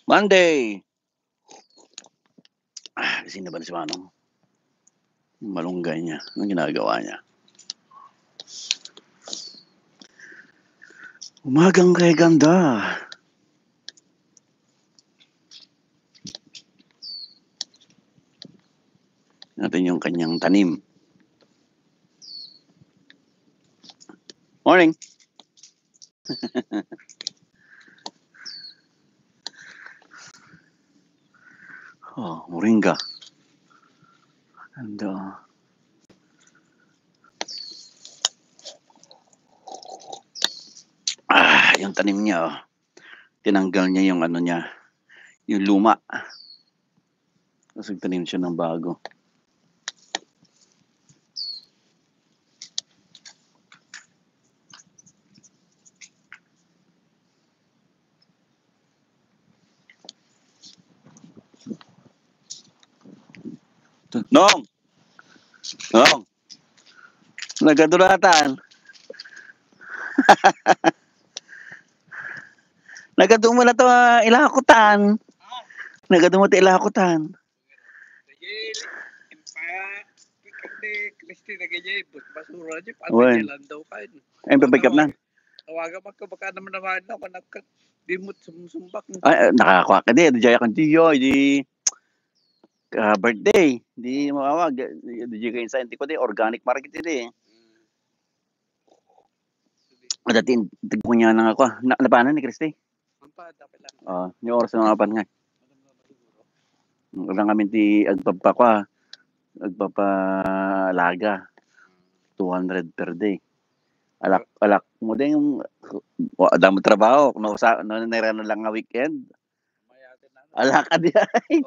Monday! Gising na ba si Manong? Yung malunggay niya. Anong ginagawa niya? Umagang kay ganda. Natin yung kanyang tanim. Morning! Oh, moringa. And, yung tanim niya, oh. Tinanggal niya yung ano niya, yung luma. Kasi tanim siya ng bago. Nong! Nong! Nagaduratan. Nagadun mo na to ilakutan. Nagadun mo to ilakutan. Ay, pick up na. Tawagan ka baka naman ako nagka-dimot sumusumbak. Ay, nakakuha ka din. Dijaya kang tiyo. Di birthday. Di mawawag. Di kayo sa ko di. Organic market din eh. Dating tigpo niya lang ako. Napanan ni Christy? Yung oras na napan nga. Lang kami ti agpapalaga. 200 per day. Alak mo din yung damo trabaho. Nira na lang nga weekend. Alak ka di ay.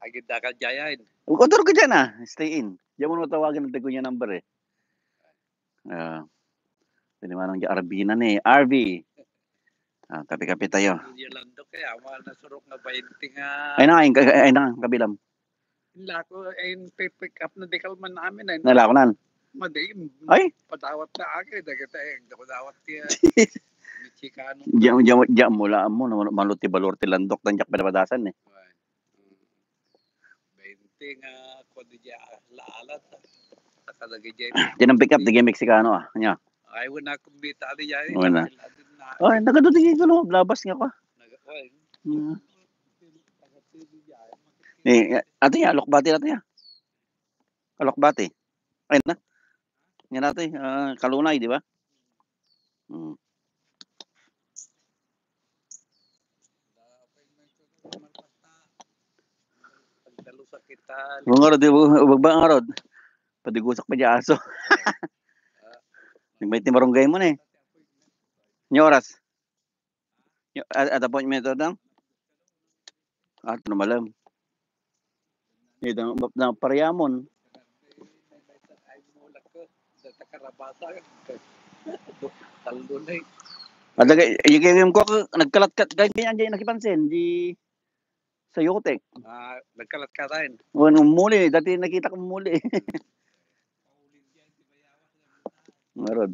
Agenda ka jayain. Ukotor ko dyan stay in. Diyan mo tawagan ng tago niya number eh. Pinimanang dyan Arbinan eh. RV. Kapi-kapi tayo. Hindi lando kaya mahal na surok na 20 nga. Ay na, kabilam. Hila ko ay pick up na dekal man namin ay. Nalakonan. Madim. Ay? Padawat na akin. Dagita eh. Padawat niya. Chicano. Diyan mula mo. Maluti balorti landok. Tanjak pinapadasan eh. 20 nga ko di dya laalat. Nakalagay dyan. Diyan ang pick up. Di Mexicano Kanya. Ay, wala akong bita di dyan. Wala. Ay, nagaduting ko. Labas nga ko. Ato niya. Alokbati natin niya. Alokbati. Ay na. Yan natin. Kalunay, di ba? Bang arod, bagbang arod. Padigusak pa di aso. May timarunggay mo na eh. Yung oras. At appointment ito dang? Ito na malam. Ito na pariyamon. Yung ko nagkalat-kat ganyan dyan nakipansin di sa Yotek. Nagkalat ka rin. Muli, dati nakita ko muli. Marod.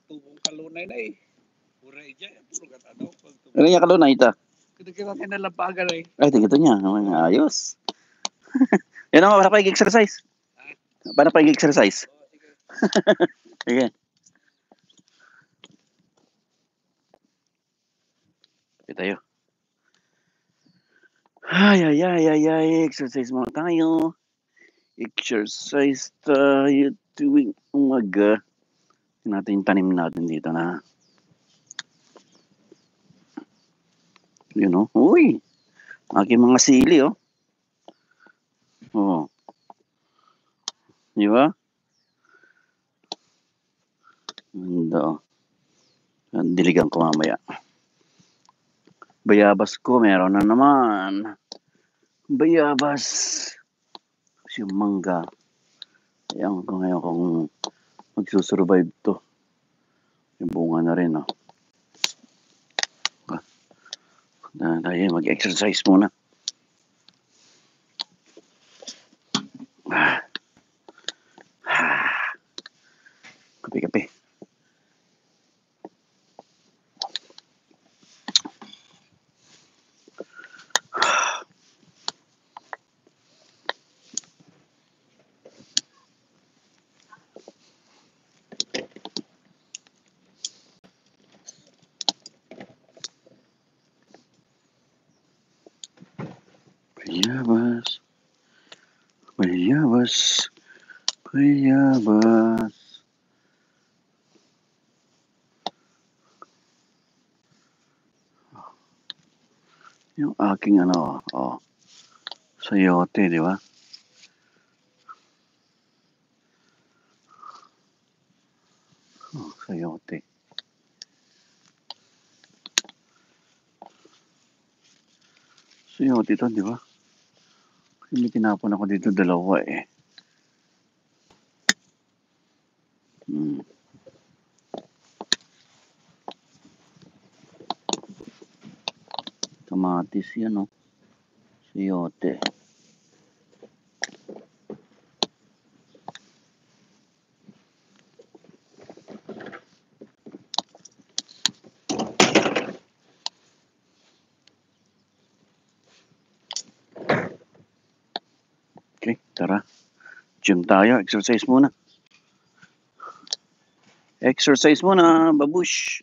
Tubong kalunay na eh. Pura ija, puro katanaw. Ano niya kalunay ita? Kita na labagan eh. Ay, tingito niya. Ayos. Yan naman, para pag-exercise. Para pag-exercise. Sige. Sige tayo. Ay, exercise muna tayo. Exercise tayo tuwing umaga. Natin yung tanim natin dito na. Yun Uy! Aking mga sili Di ba? Ganda Diligan ko mamaya. Bayabas ko, meron na naman. Bayabas. Yung mangga. Ayan ko ngayon kung magsusurvive to. Yung bunga na rin tayo mag-exercise muna. Kape-kape. Bayabas. Bayabas. Bayabas. Yung aking sayote, di ba? Sayote. Sayote to, di ba? Hindi tinapon ako dito dalawa eh. Kamatis yan sayote. Okay, tara. Gym tayo. Exercise muna. Exercise muna, babush.